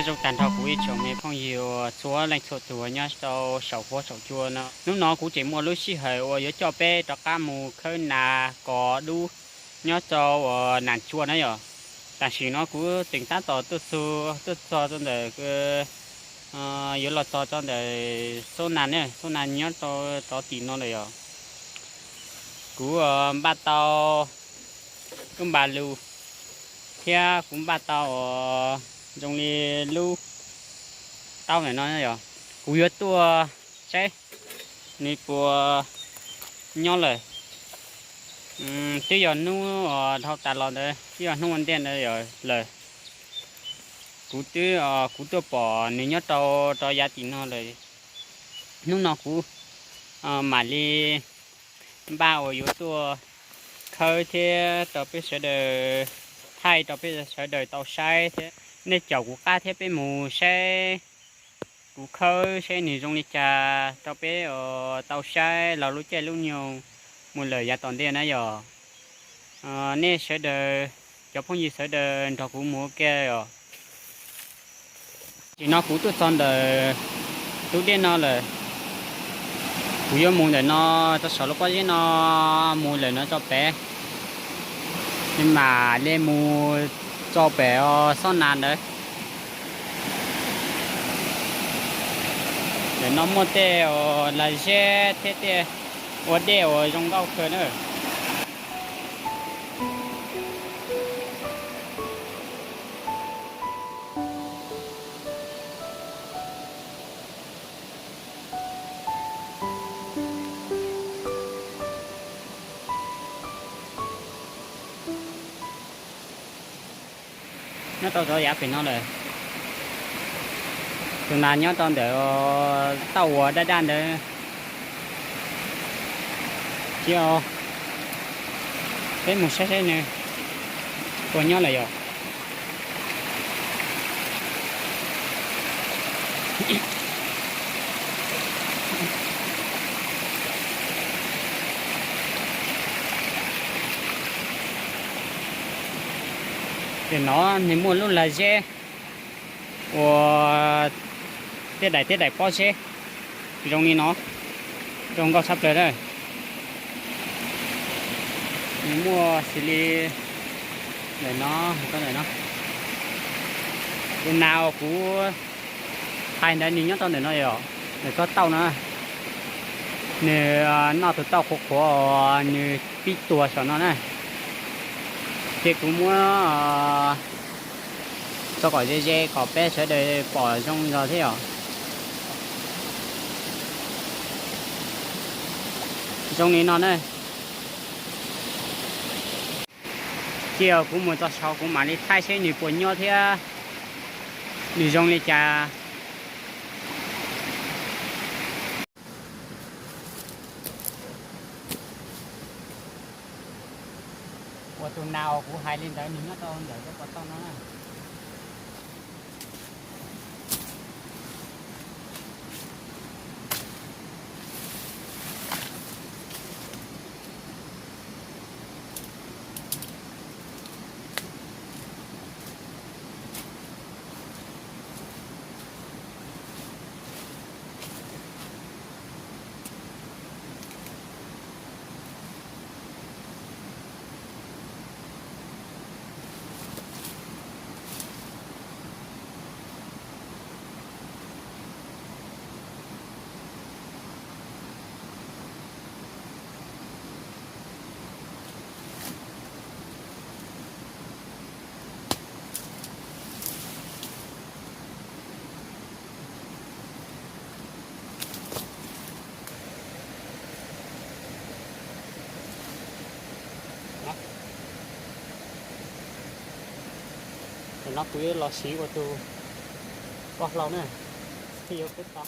Zoo tag nrho kuv ib tsoom me phooj ywg txhua leej txhua tus nyob rau saum huab saum cua no. Hnub no kuv tseem muaj lub sij hawm uas yuav coj peb rov qab mus khawb nas kov dub nyob rau uas Nas Tsua na yom. Tam sim no kuv tseem tab tom tuaj txug, tuaj txog rau ntawm, yuav los txog rau ntawm Xub Nas ne, Xub Nas nyob rau tod tim no lawm yom. Kuv npaj tau lub npa lus thiab kuv npaj tau uas zoo li lub taub ntawm no yom. Kuv yuav tuaj saib nws puas nyob lawm. Twb yog hnub uas dhau tas los ntawd, twb yog hnub ua ntej ntawd lawm. Kuv twb, kuv tuaj pom nws nyob rau, rau yav tim no lawm. Hnub no kuv mam li npaj uas yuav tuaj khawb thiab rau peb sawv daws, thaij rau peb sawv daws tau saib thiab. Nej caum kuv qab thiab peb mus saib kuv khawb saib nws zoo li cas rau peb tau saib los lub caij lub nyoog mus lawm yav tom ntej na yom. Nej sawv daws, cov phooj ywg sawv daws nrog kuv mus ua ke os. Nim no kuv tuaj txog ntawm tus dej no lawm. Kuv yuav mus ntawm no rau saum lub pob zeb no, mus lawm no tso pem, mam li mus tso pem Xub Nas ntawd. Ntawm no muaj tej uas las zeb thiab tej ua dej uas zoo nkauj kawg na. Nyob rau cov yav pem no lawm. Tus nas nyob rau ntawm tauj uas daj daj ntawd. Cia peb mus saib saib nws puas nyob lawm yom. Ces no nws muaj lub lag zeb uas tej daim tej daim pob zeb zoo li no, zoo nkauj tshaj plaws na. Nws muaj xws li ntawm no, ntawm no. Tus nas uas kuv hais ntawd nws nyob rau ntawm no yom, ntawm tsob tauj no. Nws noj tus tauj qhuav qhuav uas nws pib tuag saum no na. Ces kuv muab tso kom ze ze kom peb sawv daws pom zoo zog thiab yom. Zoo li no na. Cia kuv mus txog saud kuv mam li thaij seb nws puas nyob thiab nws zoo li cas. Uas tus nas uas kuv hais li ntawd nws nyob rau ntawm lub qhov rooj no na. Tam no kuv yuav los siv ua tus poj hlau na, thiaj yuav peb tau.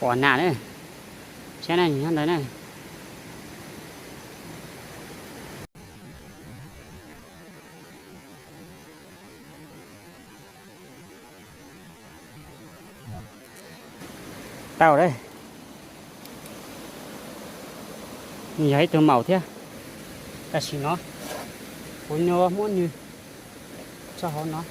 Pom nas na, saib na, nyob ntawd na. Tau lawm, yog ib tug maum thiab, tam sim no kuv yuav muab nws tso hauv no.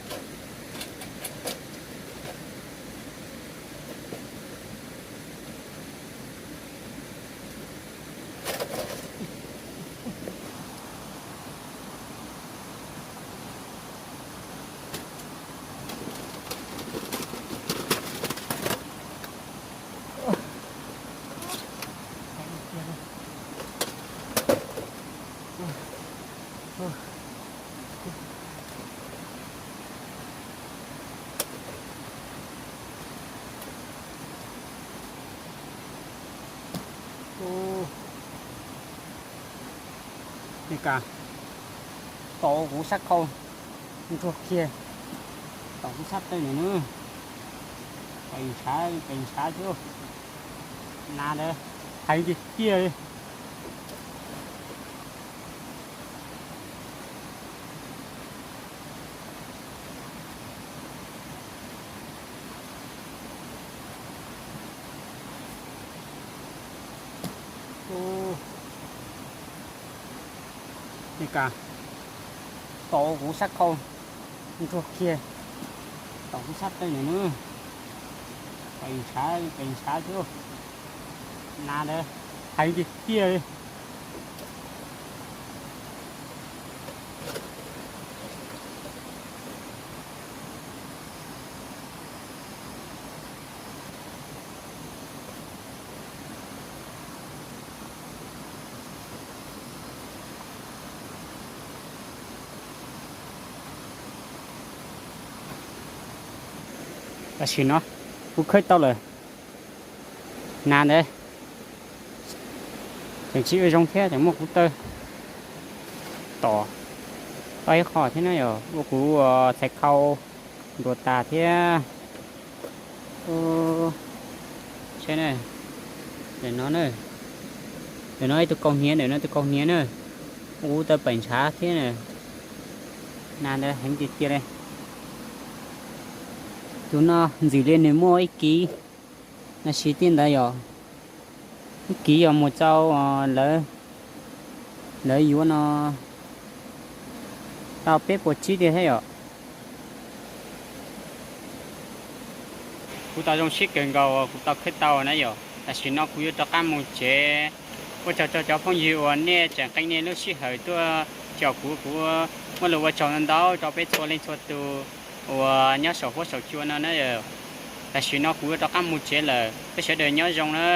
Ub, ne ka, tom kuv sab khau ntsuag kiag, tom kuv sab tawm ntawm na, pes ntshav pes ntshav xwb, nas ntawd heev tiag tiag li. Ub, ne ka, tom kuv sab khau ntsuag kiag, tom kuv sab tawm ntawm na, pes ntshav pes ntshav xwb, nas ntawd heev tiag tiag li. Tam sim no kuv khawb tau lawm, nas ntawd tseem tsis ua zoo thiab, tseem muaj kuv taw tom tau ib qho thiab na yom, ua kuv txhais khau ntuas tas thiab. Saib na, ntawm no na, ntawm no ib tug kaus hniav, ntawm no ib tug kaus hniav na, ua kuv taw pem ntshav thiab na. Nas ntawd heev tiag tiag li. Tus no ntxim li nws muaj ib kiv, tab sis tej ntawd yog ib kiv yog mus txog lawv, lawv yuav no tau peb puas tsib tiag thiab yom. Kuv tau zoo siab kawg nkaus kuv tau khawb tau na yom. Tam sim no kuv yuav rov qab mus tsev. Ua tsaug rau cov phooj ywg uas nej tseem qee nej lub sij hawm tuaj caum kuv, kuv muaj lus ua tsaug ntau ntau rau peb txhua leej txhua tus uas nyob saum huab saum cua no na. Tam sim no kuv yuav rov qab mus tsev lawm, peb sawv daws nyob zoo na.